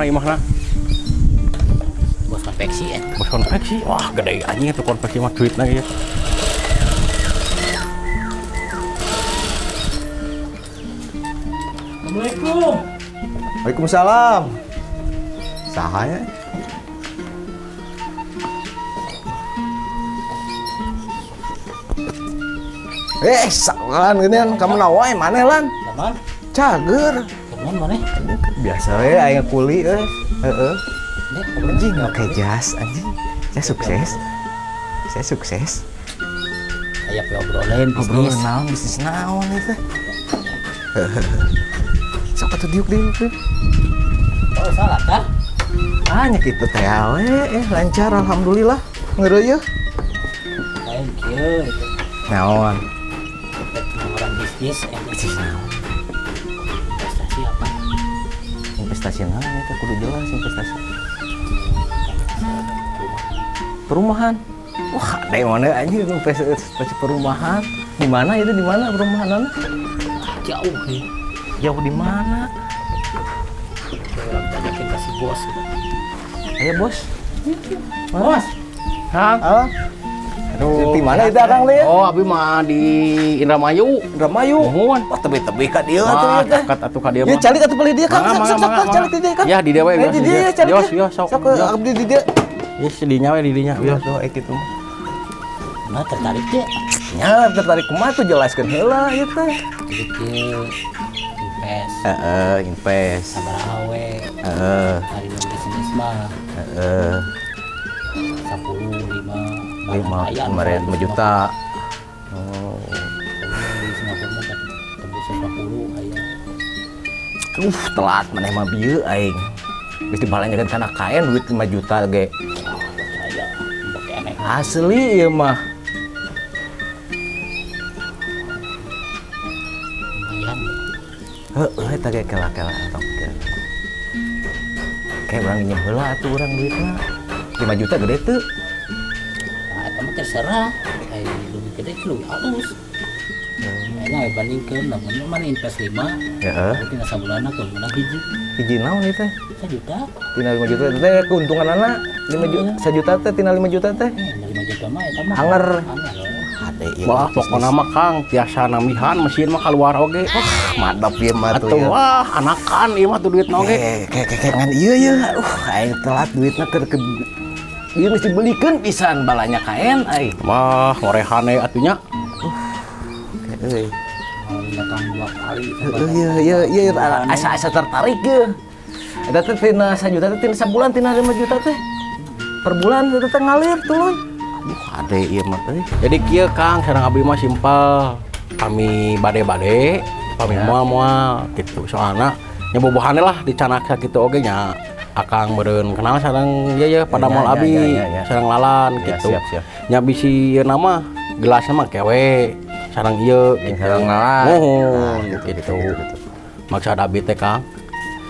imahna. Bos konveksi ya. Bos konveksi. Wah, gede anjing itu konveksi mah duitna ieu. Assalamualaikum. Waalaikumsalam. Saha nya? Eh, salan geuneun kamu nawae maneh lan? Zaman, Cager. zaman mana? Biasa we aing kuli euy. Heeh. Nih, Anjing oke jas anjing. Saya sukses. Saya sukses. Kayak obrolan Ngobrol bisnis. naon bisnis naon itu. Sok atuh diuk diuk. Diuk. Oh, salah kan? Ah, nya kitu teh we, lancar alhamdulillah. Ngeureuy Lain kieu itu. Naon? Orang bisnis, Bisnis naon? Investasi apa? Investasi naon itu kudu jelas investasi. Perumahan. Wah, ada yang mana anjing investasi perumahan? Di mana itu di mana perumahan? Jauh nih. Jauh di mana? Orang tanyakin kasih bos. Gitu. Ayo bos. Bos. Kang. Ah, Aduh. di mana itu Akang teh? Oh, abi mah di Indramayu. Indramayu. Muhun. Wah, tebih-tebih ka dieu atuh Wah, ieu teh. dekat atuh ka dieu Ya mah. calik atuh palih dieu Kang. Mangga, Sok sok mangga, sok calik di dieu Kang. Ya, di dieu we, Eh, di di dieu dieu. ya calik. Yos, yos, sok. Sok Yos. abdi di dieu. Ya, dinya we di dinya. Iya Yos. tuh eh kitu. Nah, tertarik deh. Nya tertarik kumaha tuh jelaskeun heula ieu teh. Jadi kieu invest, Heeh, invest. sabar awe. Heeh, Hari nu bisnis mah heeh. 10, 5, Lima kemarin 5 juta. Oh. Di Singapura mah tembus 50 aya. Telat maneh mah bieu aing. Geus dibalanjakeun kana kaen duit 5 juta ge. Percaya, pakai aneh. Asli ieu mah. Lumayan. Heeh, eta ge kela-kela tong ke. Kayak urang nginjem heula atuh urang duitna. 5 juta gede teu. Nah, eta mah terserah. Kayak lebih gede lebih halus. Kayaknya bandingkeun lamun mana invest 5, Heeh. berarti sabulanna keuntungan hiji. Hiji naon ieu teh? 1 juta. Tina 5 juta teh keuntunganana 5 juta, 1 juta teh tina 5 juta teh. Eh, 5 juta mah eta mah. Anger. Anger. Ade ieu. Wah, pokokna mah Kang tiasa nambihan mesin mah keluar oge. Wah, mantap ieu mah tuh. Atuh wah, anakan ieu mah tuh duitna oge. Kayak ngan ieu ye. Aing telat duitna keur ke ieu geus dibelikeun pisan balanya kaen aing. Wah, ngorehane atuh nya. Euy. Mau datang 2 kali. Heeh, ieu ieu ieu asa-asa tertarik ye. Eta teh tina 1 juta teh tina sabulan tina 5 juta teh. Per bulan eta teh ngalir tuluy. Aduh, ade ieu mah euy. Jadi kieu Kang, sareng abdi mah simpel. Kami bade-bade, kami moal-moal gitu. Soalna nya bobohane lah dicanak sakitu oge nya. Akang meureun kenal sareng ieu ye pada Ya, moal ya, abi, ya, ya, ya. sareng lalan Ya, gitu. siap, siap. Nya bisi ieu nama gelasna mah kewe sareng ieu gitu. Sareng lalan. Muhun Nah, gitu. gitu, gitu, gitu. Maksud abdi teh Kang.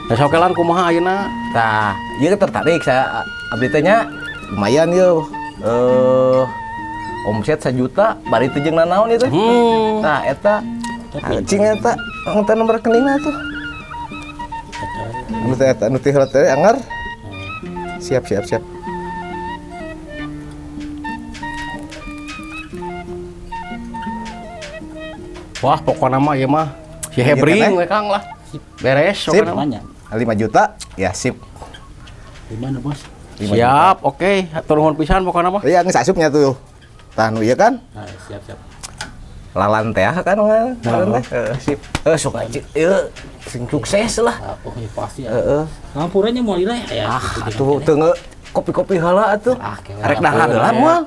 Nah, sok lan kumaha ayeuna? Tah, ieu tertarik saya abdi teh nya lumayan ieu. Omset 1 juta bari teu jeung nanaon ieu teh. Tah eta cing eta teh nomor rekeningna tuh. Anu teh eta nu teh heula teh anger. Siap siap siap. Wah, pokokna mah ieu mah si Hebring we Kang lah. Beres Sip. pokokna mah. Banyak. 5 juta, ya sip. Gimana, Bos? 5 juta. Siap, oke. Hatur nuhun pisan pokokna mah. Iya, geus asupnya tuh. Tah nu ieu kan? Nah, siap, siap. Lalan teh kan lalan teh. Heeh, sip. Heuh, sok aja ieu sing sukses lah. Ah, oh, ya pasti ya. Heeh. Ngampurannya mau lileh ya. Ah, atuh teu kopi-kopi heula atuh. Ah, kewe Rek dahar heula moal.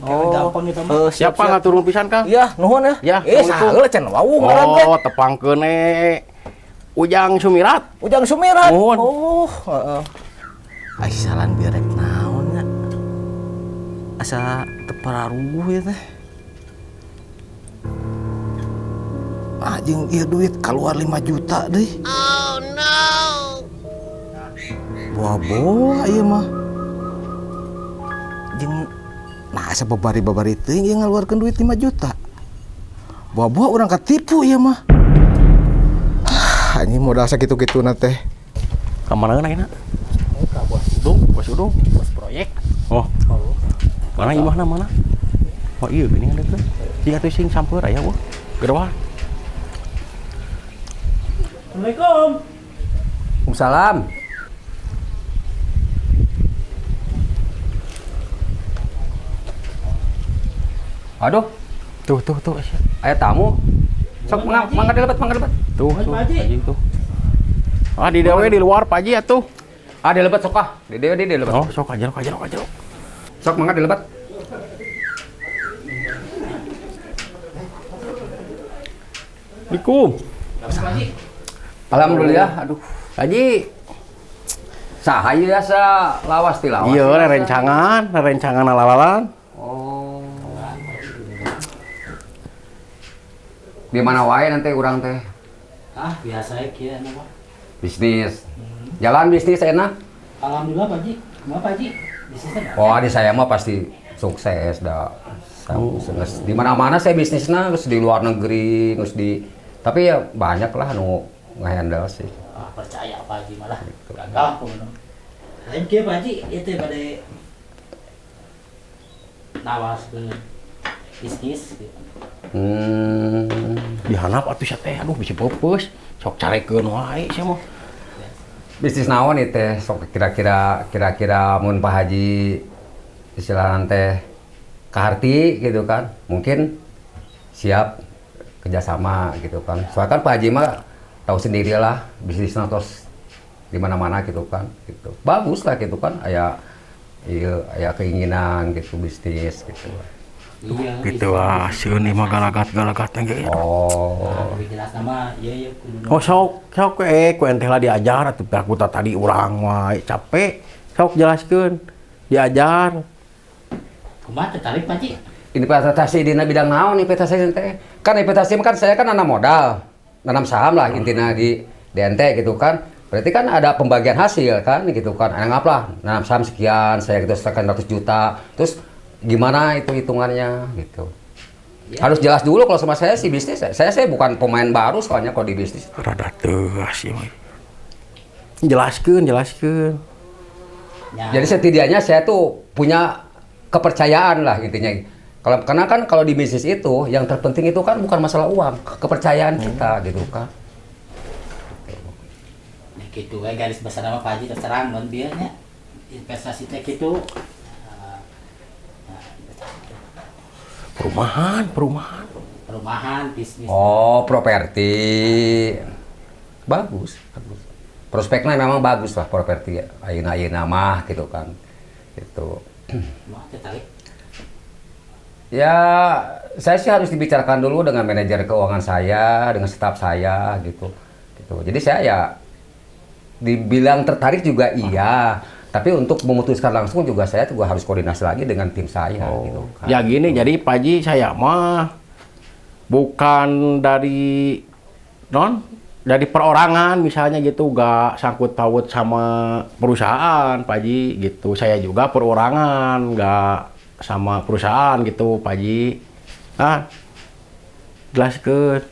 Oh, gampang itu mah. Heuh, Siapa ngatur nuhun pisan Kang? Iya, nuhun ya. Ya, eh, Assalamualaikum. saheula can wawuh ngaran teh. Oh, tepangkeun Ujang Sumirat. Ujang Sumirat. Nuhun. Oh, heeh. Ai salan bieu rek naon nya? Asa teu pararuguh ieu teh. Ah, jeung ieu duit keluar 5 juta deui. Oh no. Boa-boa ieu mah. Jeung nah asa babari-babari teuing ieu ngaluarkeun duit 5 juta. Boa-boa urang katipu ieu mah. Anjing modal sakitu-kituna teh. Ka mana ayeuna? Oh, ka Bos Udung, Bos Udung. bos proyek. Oh, Oh. mana imahna mana? Oh iya gini ada tuh. Jika tuh sing sampeur aya wah. Gerwah. Assalamualaikum. Waalaikumsalam. Aduh, Tuh tuh tuh sia. aya tamu. Sok mangga mangga dilebet, mangga dilebet. Tuh tuh Pak Haji. Pak Haji tuh. Ah di dewe di luar Pak Haji atuh. Ah, dilebet sok ah. Di dewe di dilebet. Oh, sok aja aja aja. Sok mangga dilebet. Assalamualaikum. Pak Haji. Alhamdulillah, aduh. Haji. Saha ieu asa lawas ti lawas. Iya, rencangan, rencangan alalalan. Oh. Di mana wae nanti urang teh? Ah, biasa ya kieu anu mah. Bisnis. Jalan bisnis enak. Alhamdulillah Pak Haji. Kumaha Pak Haji? Bisnisnya nggak? Oh, di saya mah pasti sukses dah. Oh. Di mana-mana saya bisnisnya, terus di luar negeri, terus di tapi ya banyak lah nu ngehandle sih. Ah, percaya Pak Haji malah gagal pokoknya. Lain kieu Pak Haji, ieu teh bade nawas ke bisnis gitu. Dihanap atuh sia teh, aduh bisa peupeus. Sok carekeun wae sia mah. Bisnis naon ieu teh sok kira-kira mun Pak Haji istilahna teh kaharti gitu kan. Mungkin siap kerjasama gitu kan. Soalnya kan Pak Haji mah tahu sendiri lah bisnisnya terus di mana-mana gitu kan gitu. Bagus lah gitu kan aya ieu aya keinginan gitu bisnis gitu. Iya. Gitu ah, sieun ieu mah galagat-galagat ge. Oh. Nah, lebih jelas nama iya iya kudu. Oh sok sok ku ente lah diajar atuh aku tadi urang wae capek. Sok jelaskeun. Diajar. Kumaha tertarik Pak Haji? Investasi dina bidang naon investasi teh? Kan investasi kan saya kan nanam modal, nanam saham lah intinya di ente gitu kan. Berarti kan ada pembagian hasil kan gitu kan. Anggaplah nanam saham sekian, saya gitu sekian ratus juta. Terus gimana itu hitungannya gitu. Ya. Harus jelas dulu kalau sama saya sih bisnis. Saya bukan pemain baru soalnya kalau di bisnis. Rada teuas ieu mah. Jelaskeun, jelaskeun. Ya. Jadi setidaknya saya tuh punya kepercayaan lah intinya. Kalau karena kan kalau di bisnis itu yang terpenting itu kan bukan masalah uang, kepercayaan kita gitu kan. Ya gitu we garis besar nama Pak Haji terserang mun bieu nya. Investasi teh kitu. Nah, Perumahan, perumahan. Perumahan, bisnis. Oh, properti. Bagus, bagus. Prospeknya memang bagus lah properti ayeuna-ayeuna mah gitu kan. Gitu. Kumaha tertarik? Ya, saya sih harus dibicarakan dulu dengan manajer keuangan saya, dengan staf saya gitu. Gitu. Jadi saya ya dibilang tertarik juga iya, tapi untuk memutuskan langsung juga saya juga harus koordinasi lagi dengan tim saya gitu kan. Ya gini, jadi Pak Haji saya mah bukan dari non dari perorangan misalnya gitu, gak sangkut paut sama perusahaan Pak Haji gitu. Saya juga perorangan, gak sama perusahaan gitu Pak Haji. Ah, jelaskeun.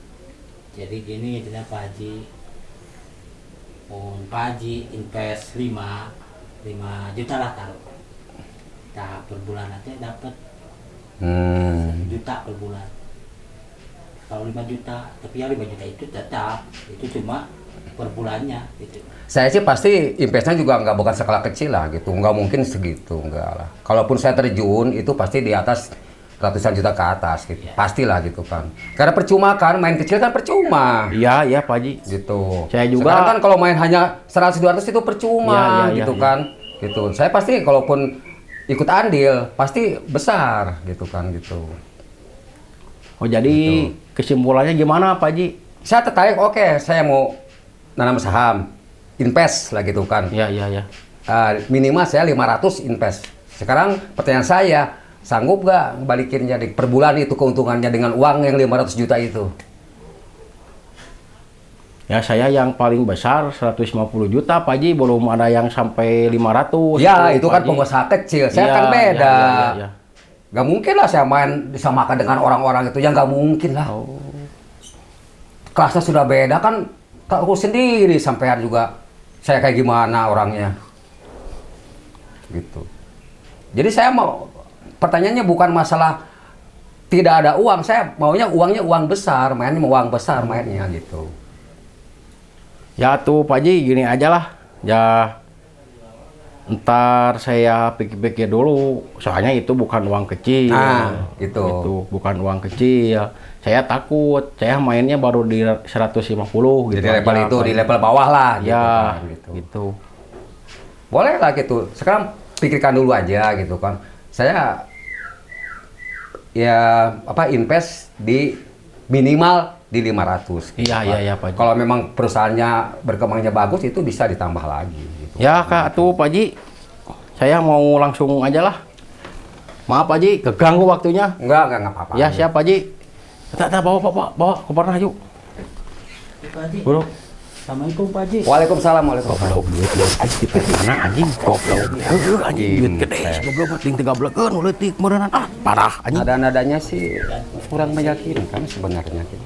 Jadi gini intinya Pak Haji. Mun Pak Haji invest 5 juta lah taruh. Nah, per bulan nanti dapat 1 juta per bulan. Kalau 5 juta, tapi ya 5 juta itu tetap, itu cuma per bulannya gitu. Saya sih pasti investnya juga nggak bukan skala kecil lah gitu, nggak mungkin segitu, nggak lah. Kalaupun saya terjun itu pasti di atas ratusan juta ke atas gitu, Ya. pastilah gitu kan. Karena percuma kan, main kecil kan percuma. Iya, iya Pak Haji. Gitu. Saya juga. Sekarang kan kalau main hanya 100-200 itu percuma Ya, ya, gitu ya, kan. Gitu. Saya pasti kalaupun ikut andil pasti besar gitu kan gitu. Oh, jadi Gitu. Kesimpulannya gimana Pak Haji? Saya tertarik, oke, saya mau nanam saham, invest lah gitu kan. Iya, iya, iya. Minimal saya 500 invest. Sekarang pertanyaan saya, sanggup nggak balikin jadi per bulan itu keuntungannya dengan uang yang 500 juta itu? Ya saya yang paling besar 150 juta Pak Haji, belum ada yang sampai 500. Ya, itu Pak kan Haji. pengusaha kecil, saya Ya, kan beda. Ya, ya, ya, ya. Nggak mungkin lah saya main disamakan dengan orang-orang itu, ya nggak mungkin lah. Oh. Kelasnya sudah beda kan, aku sendiri sampean juga. Saya kayak gimana orangnya. Gitu. Jadi saya mau pertanyaannya bukan masalah tidak ada uang, saya maunya uangnya uang besar, mainnya mau uang besar mainnya gitu. Ya tuh, Pak Ji, gini aja lah. Ya, ntar saya pikir-pikir dulu. Soalnya itu bukan uang kecil. Nah, gitu. Itu bukan uang kecil. Saya takut. Saya mainnya baru di 150 gitu Jadi level aja, itu Pak. di level bawah lah gitu Ya, kan, gitu. gitu. Boleh lah gitu. Sekarang pikirkan dulu aja gitu kan. Saya ya apa, invest di minimal di 500 gitu Iya, kan. iya, Pak Ji. Kalau memang perusahaannya berkembangnya bagus, itu bisa ditambah lagi gitu. Ya, Kak, tuh, Pak Ji. Saya mau langsung aja lah. Maaf, Pak Ji, keganggu waktunya. Enggak apa-apa. Ya, siap, Pak Ji. Tak, tak, bawa, bawa, bawa, kopernya yuk. Pak Haji. Bro. Assalamualaikum, Pak Haji. Waalaikumsalam, waalaikumsalam. Goblok, duit duit anjing di mana anjing, goblok. Heuh, anjing, duit gede, goblok ting tigablekeun leutik meureunnan, ah, parah anjing. Nada-nadanya sih kurang meyakinkan sebenarnya gitu.